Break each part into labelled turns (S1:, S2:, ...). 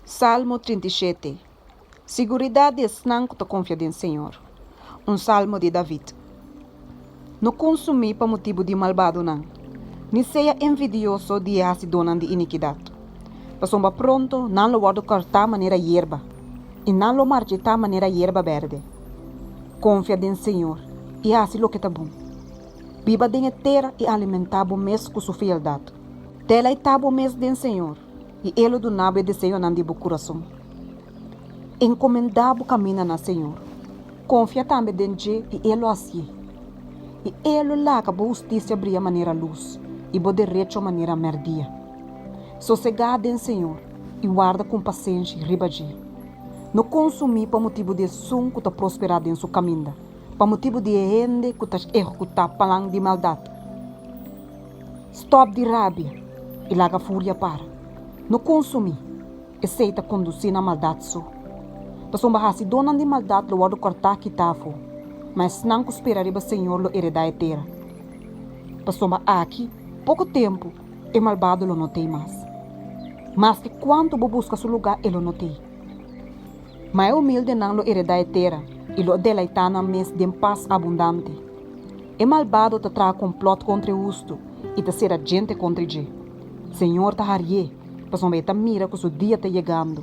S1: Salmo 37. Siguridat di esnan ku ta konfia den Señor. Un salmo di David. No konsumí pa motibu di malbadonan, ni sea envidioso di e hasidónan di inikidat, pasobra pronto nan lo wòrdu kòrtá manera yerba, i nan lo marchitá manera yerba bèrdè. Konfia den Señor i hasi loke ta bon. Biba den e tera i alimentá bo mes ku su fieldat. Deleitá bo mes den Señor, i E lo duna bo e deseonan di bo kurason. Enkomendá bo kaminda na Señor. Konfia tambe den dje i E lo hasié. I E lo laga bo hustisia bria manera lus i bo derecho manera mèrdia. Sosegá den Señor i warda ku pasenshi riba dje. No konsumí pa motibu di esun ku ta prosperá den su kaminda, pa motibu di e hende ku ta ehekutá plan di maldat. Stòp di rabia i laga furia para. No konsumí, esei ta kondusí na maldat so. Pasobra hasidónan di maldat lo wòrdu kòrtá kitá afó, ma esnan ku spera riba señor lo eredá e tera. Pasobra aki poko tempu e malbado lo no tei mas. Maske kuantu bo buska su lugá e lo no tei. Ma e humildenan lo eredá e tera i lo deleitá nan mes den pas abundante. E malbado ta traha komplòt kontra e hustu i ta sera djente kontra dje. Señor ta harié, pasobra e ta mira ku su dia ta yegando.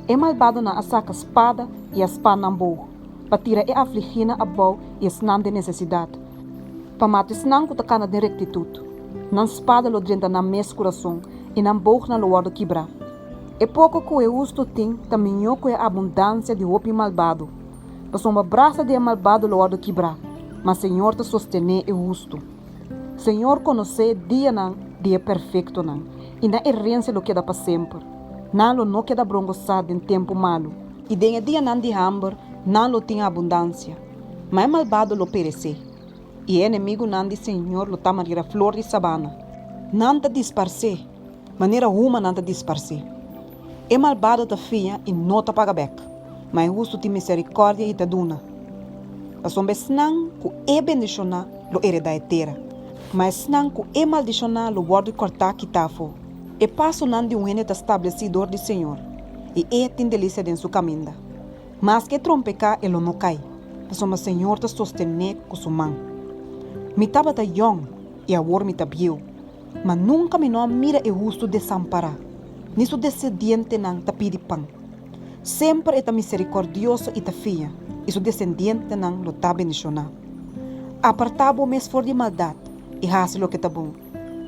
S1: E malbadonan a saka spada i a span nan boog, pa tira e afligínan abou i esnan den nesesidat, pa mata esnan ku ta kana den rektitut. Nan spada lo drenta nan mes kurason i nan boognan lo wòrdu kibrá. E poko ku e hustu tin ta mihó ku e abundansia di hopi malbado. Pasobra brasa di e malbado lo wòrdu kibrá, ma Señor ta sostené e hustu. Señor konosé e dianan di e perfektonan, i nan erensia lo keda pa semper. Nan lo no keda brongosá den tempu malu, i den e dianan di hamber nan lo tin abundansia. Ma e malbado lo peresé, i e enemigunan di Señor lo ta manera flor di sabana. Nan ta disparsé, manera huma nan ta disparsé. E malbado ta fia i no ta paga bèk, ma e hustu tin miserikòrdia i ta duna. Pasobra esnan ku e bendishoná lo eredá e tera, ma esnan ku e maldishoná lo wòrdu kòrtá kitá afó. E pasonan di un hende ta stablesí dor di señor, i e tin delisia den su kaminda. Maske e trompeká e lo no kai, pasobra señor ta sostené ku su man. Mi tabata yòn, i awor mi ta bieu. Ma nunka mi no a mira e hustu desampará, ni su desendientenan ta pidi pan. Semper e ta miserikòrdioso i ta fia, i su desendientenan lo ta bendishoná. Apartá bo mes for di maldat i hasi loke ta bon,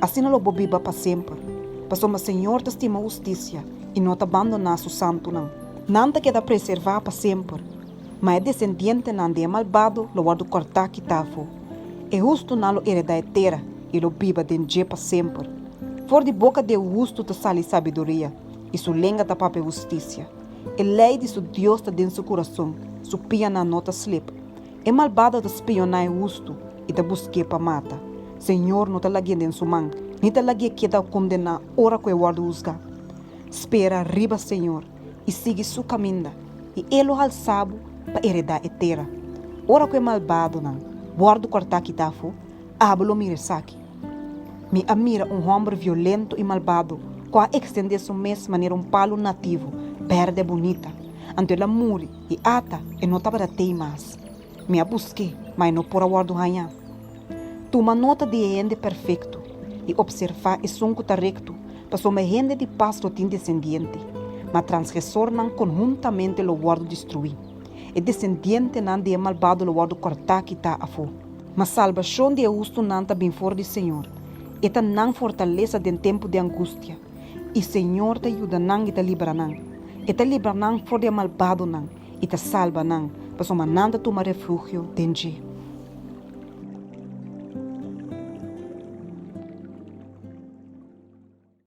S1: asina lo bo biba pa semper. Pasobra señor ta stima hustisia i no ta bandoná su santunan. Nan ta keda preservá pa semper, ma e desendientenan di e malbado lo wòrdu kòrtá kitá afó. E hustunan lo eredá e tera i lo biba den dje pa semper. For di boka di e hustu ta sali sabiduria, i su lenga ta papia hustisia. E lei di su Dios ta den su kurason, su pianan no ta slip. E malbado ta spioná e hustu i ta busk'é pa mata. Señor no ta lag'é den su man, ni ta lag'é keda kondená ora ku e wòrdu husgá. Spera riba Señor i sigui su kaminda, i E lo halsa bo pa eredá e tera. Ora ku e malbadonan wòrdu kòrtá kitá afó, abo lo mira esaki. Mi a mira un hòmber violento i malbado ku a ekstendé su mes manera un palu nativo, bèrdè bunita. Anto el a muri i ata e no tabata tei mas. Mi a busk'é, ma e no por a wòrdu hañá. Tuma nota di e hende perfekto i opservá esun ku ta rekto, pasobra e hende di pas lo tin desendiente, ma transgresornan konhuntamente lo wòrdu destruí. E desendientenan di e malbado lo wòrdu kòrtá kitá afó. Ma salbashon di e hustunan ta bin for di Señor. E ta nan fortalesa den tempu di angustia, i Señor ta yuda nan i ta libra nan. E ta libra nan for di e malbadonan i ta salba nan, pasobra nan ta tuma refugio den dje.